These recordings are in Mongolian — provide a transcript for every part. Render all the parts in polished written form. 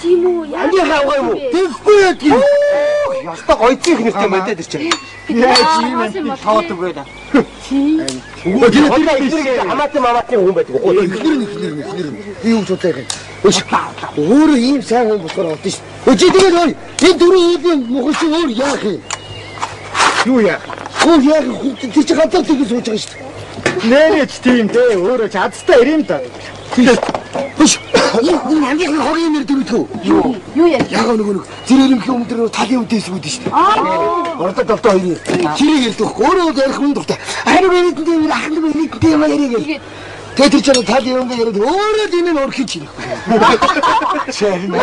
Тийм үү? Амийнхаа авгаа юм уу? Тэгэхгүй яа тийм. Яста гоё зүйх нэртэй юм байна тэр чинь. Яаж юм тоодог вэ? Үгүй тэр хамаатын мамаатын хүн байдаг. Эхнэр нь эхнэр нь эхнэр нь. Би юу гэж бодлоо юм. Өөрөө ийм сайн хүн болохоор олдсон шүү. Өө чи тэгээд ой энэ дөрөв өөдийн мухал чи өөр яах юм? Юу яах? Өөр яах юм? Тэр чи ганцаар тэгж сууж байгаа шүү. Нэрээ ч тийм дээ. Өөрөө ч азтай ирэм да. Хөш. Энэ амийнхны хогийн нэр дөрөвдгөө. Юу? Юу яа? Яг нөгөө нэг зэрэг ерөнхий өмнө тэр талын үдээс үүдэн шүү дээ. Ордоо долдоо хоёрын. Тэрийг ярьдаг байхгүй. Өөрөө ярих хүн дуртай. Харин эрэдэнтэй юм ахлаг эрэдэнтэй юм яриаг гэл. Тэгээд тэр чинь талын юм яриад өөрөө л энэ нь орхиж ирэх.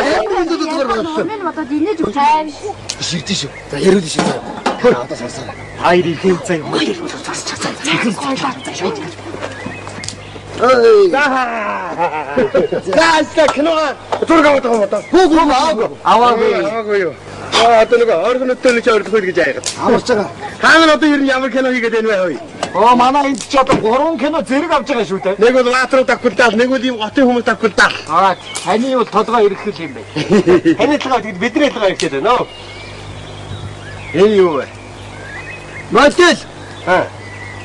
Амар энэ зүгээр байна. Миний бодоод инээж өгч аим. Шигдэн шүү. За яриад шүү. Одоо сонсоо. Хоёр ихэн зэн. За аста кинога зураг аваад байгаа юм одоо. Гүү аваагүй. Аваагүй. Аваагүй юу? Аа одоо нэг орхон өтөлөж ордох гэж айгаад. Амарч байгаа. Та нар одоо ер нь ямар кино хийгээд байна вэ хөөе? Оо манай энд ч одоо 3 кино зэрэг авч байгаа шүү дээ. Нэг бол Баатруу давхилдаал, нэг бол ийм хотын хүмүүс давхилдаал. Аа таны бол толгой ирэхэл юм байна. Таны толгой тэгэд бидний толгой ирэхэд байна оо. Энэ юу вэ? Мотэл. Аа.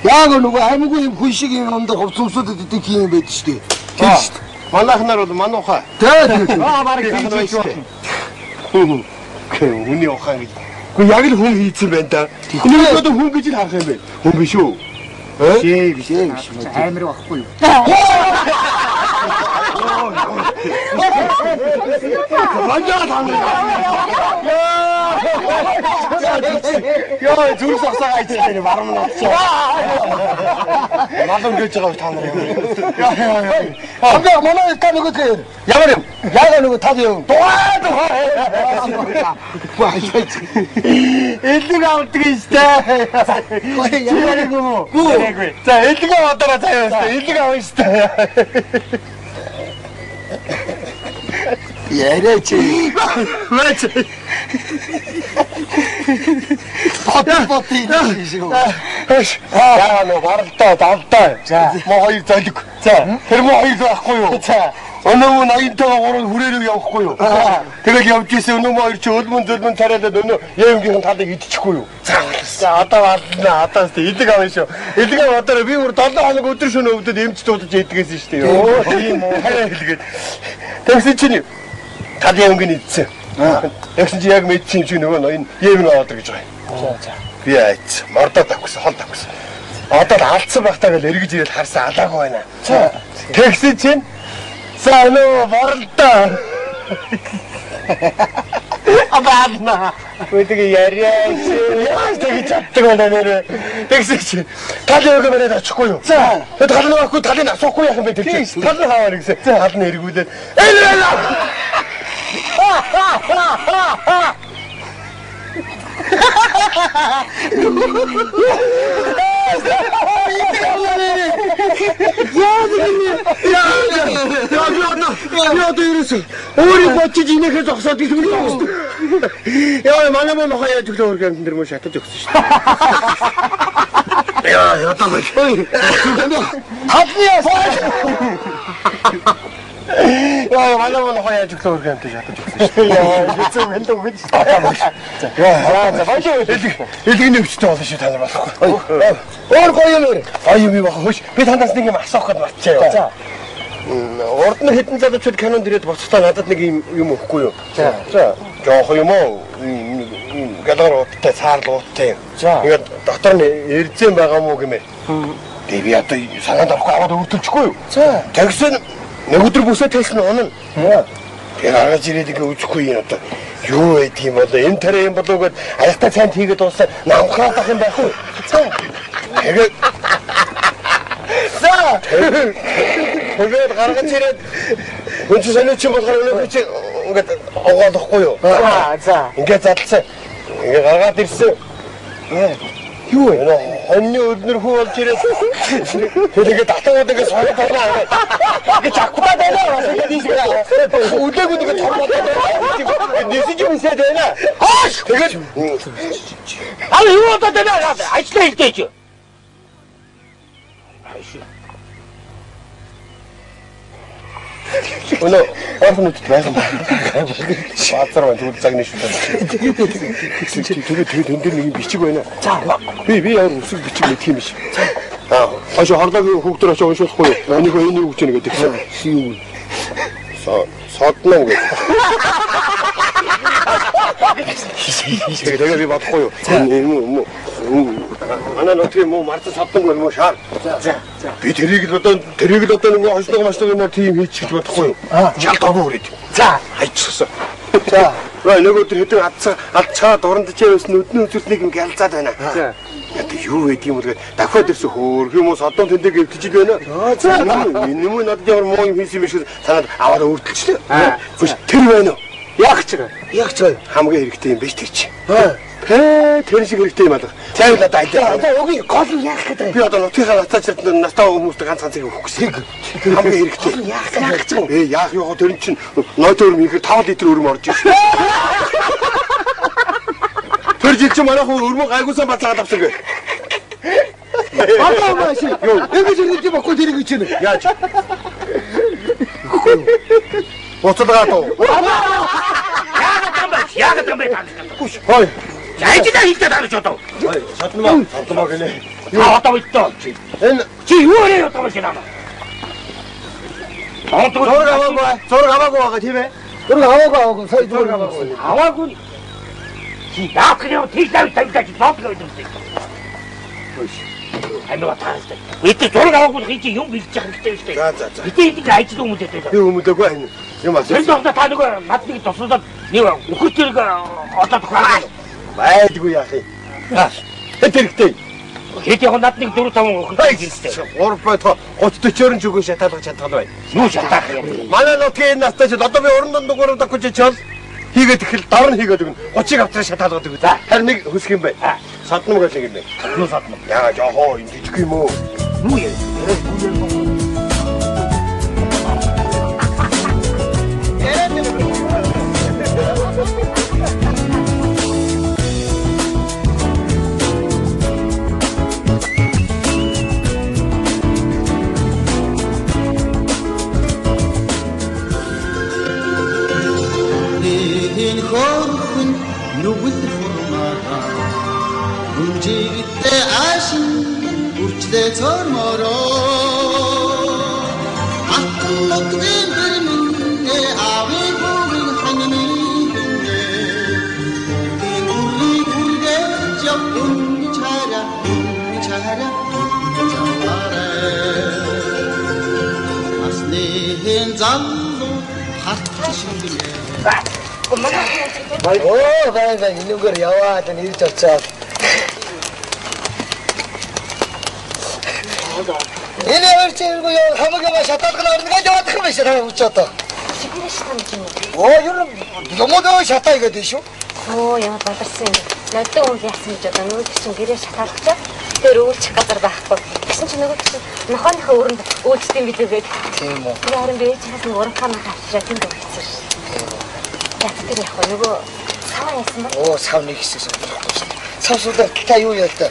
Яг нөгөө хамаагүй юм хүн шиг юм юм дээр хувц өмсөд идэг юм байдаг шүү дээ. Тийм шүү дээ. Манайх нар бол мануухай. Тэгээд. Аа бараг хийж байна. Хүний ухаан гэж. Гэхдээ яг л хүн хийцэн байна да. Энийг одоо хүн гэж л харах юм бэ? Хүн биш үү? Биш биш биш. Амар байхгүй юу? Банжаа тань. Яа, зүрх сасаа айцтай нэ барам нь олцсон. Малам гэж байгаа та нар юм. Яа яа яа. Хамгаа манай та нөгөө тэр. Ямар юм? Яг нөгөө тал юм. Дугаа дугаа. Элэг авдаг юм штэ. Ямар юм уу? За элэг аваад заяа штэ. Элэг авна штэ. Яриач. Маач. Бот бот юм шиг. Яа нөө баралдаа давдаа. Мо хоёр золиг. За тэр мо хоёр байхгүй юу? За өнөө 85 гурав хүрээрээ явахгүй юу? Тэгэл явж исэн өнөө мо хоёр чи өлмөн зөлмөн царайлаад өнөө евгийнхэн талыг идчихгүй юу? За одоо вална одоо элэг авна шүү. Элэг аваад би бүр 7 хоног өдөр шөнө өвдөд эмч дуудаж идгээсэн шүү дээ. Өө тийм үү. Хараа хэлгээд. Тэгсэн чинь талын өнгөний идсэн. Тэгсэн чи яг мэдсэн юм шиг нөгөө ноён евн аваад гэж байгаа юм. За. Би айц мордоо давхсан, хол давхсан. Одоо л алдсан байхдаа гэл эргэж ирээд харсан алаагүй байна. За. Тэгсэн чинь за нөө боролдоо. Абаадна. Үгүй яриач. Яаж тэгж чаддаг байна нэрээ. Тэгсэн чинь талын өгөө мөрөд очихгүй юу? За. Тэгээд талын авахгүй талын асуухгүй яах юм бэ тэр чинь. Талын хаваар гэсэн. Тал нь эргүүлээд энэ Өөрийг бодож инээхээ зогсоод гэдэг юм уу? Яа, манай мөн нохоо яаж өглөө өргөн амтэн дэр мөн шатаж өгсөн шүү дээ. Яа, ядаа бай. Талны яа. Яа, манай мөн нохоо яаж өглөө өргөн амтэн шатаж өгсөн шүү дээ. Яа, хэцүү юм л үгүй. Яа, за баяр. Элэгний өвчтэй болно шүү та нар болохгүй. Өөр гоё юм өөр. Гоё юм юм бах. Хөш, би танаас нэг юм асуух гэж батчаа. За. Урд нь хэдэн залуучууд кинонд ирээд буцахтаа надад нэг юм юм өгөхгүй юу? За. За. Жоох юм уу? Галгаар ууттай, цаарл ууттай юм. За. Ингээд дотор нь эрзэн байгаа мó гэмээр. Тэгээ би одоо санаанд орохгүй аваад өвдөлчихгүй юу? За. Тэгсэн нэг өдөр бүсээ тайлсан унана. Тэгээ гаргаж ирээд ингээ үзэхгүй юм одоо. Юу байд юм бол энэ тариа юм болов гэд аяхтай сайн хийгээд дуусаа намхраад ах юм байх уу? За. Тэгээд За. Тэгээд гаргаж ирээд хүн чинь сониуч юм болохоор өнөөхөө чи ингээд угаалахгүй юу? За, за. Ингээд задлсан. Ингээд гаргаад ирсэн. Юу вэ? Хоньны өлнөр хүү болж ирээд тэгэл ингээд татаад ингээд сороод байна. Ингээд чакваад байна. Бас ингээд тийш үлээгүүд ингээд торгоод байна. Нисэж юмсаад байна. Хоош. Тэгээд Аа юу болоод байна? Ажлаа хийдэж. Өнөө орхон нүдэд байх юм байна. Баазар байна тэгвэл загны шүү дээ. Тэгээд тэгээд энэ дээр нэг юм бичиг байна. За. Би ямар үсэг бичиг мэдх юм биш. Аа, хойш хорлоогийн хүүхдээр очиж уншуулахгүй юу? Энийг энэ юу гэж нэгэ тэгсэн. Юу. Содноо гэж. Тэгээ би бодохгүй юу? Энэ манай нутгийн муу марцан содонгүй муу шаар. За. Би тэрийг л одоо нэг хойшлого машлог юмар тийм хийчих гэж бодохгүй юу? Шал догоо хүрээд. За. Хайчихсан. За. Нэг өдөр хэдэн алдцаа дурандж байсан нүдний үзэрт нэг юм гялзаад байна. За. Ядаа юу гэдэг юм бол гээд дахиад ирсэн хөөх юм уу содон тэндэг эвтэж байна. За. Энэ юм надад ямар муу юм хийсэн юм шиг санаад аваад өөртөлчлээ. Биш тэр байна уу? Яах ч вэ? Яах ч вэ? Хамгийн хэрэгтэй юм биш тэр чи. Аа. Тэр шиг хэрэгтэй юм алга. Цайвал одоо аль. Одоо үгүй гол нь яах гэдэг. Би одоо нутгийнхаа натаачрт настай хүмүүст ганц ганцыг өгөх гэсэн. Хамгийн хэрэгтэй. Яах гэж юм? Яах юу тэр чинь нойтон өрөм ихээр 5 литр өрөм орж ирсэн. Тэр жил чинь манайх өрмөө гайгуусан бацаагаад авсан гэ. Одоо маш. Ингэж ирэх юм баггүй тэрийг чинь. Яаж? Буцалгаа дуу. Яагаад юм бэ? Яагаад юм бэ? Хой. Ажлаа хийхдээ таарч одоо. Хой, содномоо. Содномоо гинэ. Та одоо үстэ. Энэ чи юу яриад байгаа юм шиг намаа. Зураг аваагүй. Зураг аваагүй байгаа тийм ээ. Зураг аваагүй. Сая зураг аваагүй. Аваагүй. Чи даах юм тийш тавь тавьдаа чи зоодлоо юм шиг. Амиа таарч. Бид зураг аваагүй чи юм бэлдэж явах хэрэгтэй шүү дээ. За за. Бид энийг ажил хүмүүст байдаг. Би хүмүүдээгүй энэ. Юм асуу. Тэр тогтоо та нөгөө мадныг тусуулаад нэг үхэр зэрэг одоо тохиолоо. Байдгүй яах юм. Хэд хэрэгтэй? Хэд яг над нэг 4 5 үхэр хэрэгтэй. 3 бай 30 40-оор ч үгүй шатаалгах чадхал байна. Юу шатаах юм? Манай нутгийн настай ч одоо би уран дунд 3 дагч чол хийгээд ихэл дор нь хийгээд өгнө. 30-ыг автраа шатаалгаад өгнө. Харин нэг хөсөх юм байна. Содном гэж нэг юм байна. Юу содном? Яа жохоо юм жижиг юм уу? Юу яа? Оо бай бай энүүгээр яваад ирж очоод. Энэ хоёр чи юу хамаг юм шатаалгал орно гэж явах юм биш та үуч одоо. Чигээрээ шатаах юм. Оо ер нь юмудаа шатаа гэдэг шүү. Оо ямар баларсан юм. Надад үл яасан гэж одоо нөгөө чинь гэрээ шатаалгачаа. Тэр үүлчих газар байхгүй. Тэгсэн чинь нөгөө чинь нохооныхоо өрөнд үүлчт юм билүү гээд. Тийм үү. Тэр харин би ээжээс нэг уранхаа махаа авчираа тэнд өгсөн шүү. Яг тэр яг нөгөө сав яасан ба. Оо сав нэг хэсэг судлахгүй шүү. Сав судлаад та юу яа л та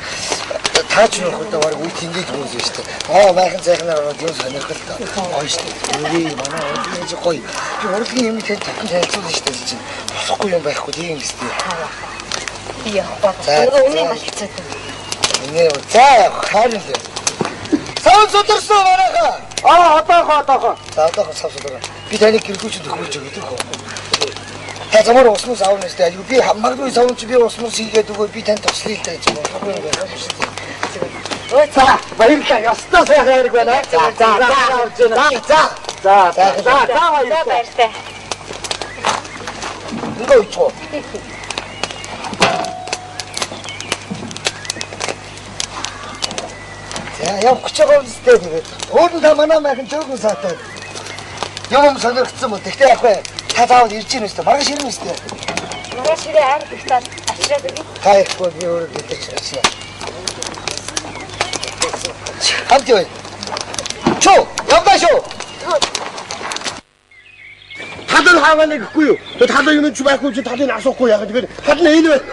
таач нөх одоо баг үе тэнгээд хүмүүс шүү дээ. Аа майхан сайхнаар ороод юм сонирхолтой. Гоё шүү дээ. Үгүй манай урлагийн чи гоё. Би урлагийн юм тань тавхан танилцуулна шүү дээ чинь. Босхгүй юм байхгүй тийм гэстэй. Би явахгүй. Нөгөө үнэ мал хэцүү. Үнэ за явах харин л. Сав сударсан манайхаа. Аа одоохоо. За одоохоо сав судараа. Би таныг гэрхүүч төхөөлж өгдөг хөө. Та замаар усмус аавна шүү дээ. Би магадгүй савн чи би усмус хийгээд өгөө би танд туслая л даа гэж болохгүй юм байна шүү дээ. Өө за баярлалаа. Ёстой сайхан хэрэг байна. За за за за за за баярлалаа. Баяртай. Ингээ үчүү. За явах гэж байгаа юм зү тэгээд. Өөр нь та манай майхан зөөгөн саатай. Юм сонирхсан мөн. Тэгтээ яах вэ? Та заавал ирж гин үстэй. Маргааш ирнэ үстэй. Маргааш ирээ ард ихтаад авчираад өгье. Та ихгүй би өөрөө бэлдэж авчирна. Хамт явъя. Чөө, явдаа шүү. Тал нь хааваа гэхгүй юу? Тэгээ тал юм чи байхгүй чи талыг асуухгүй яах вэ? Тэгэхээр тал нь энэ байна.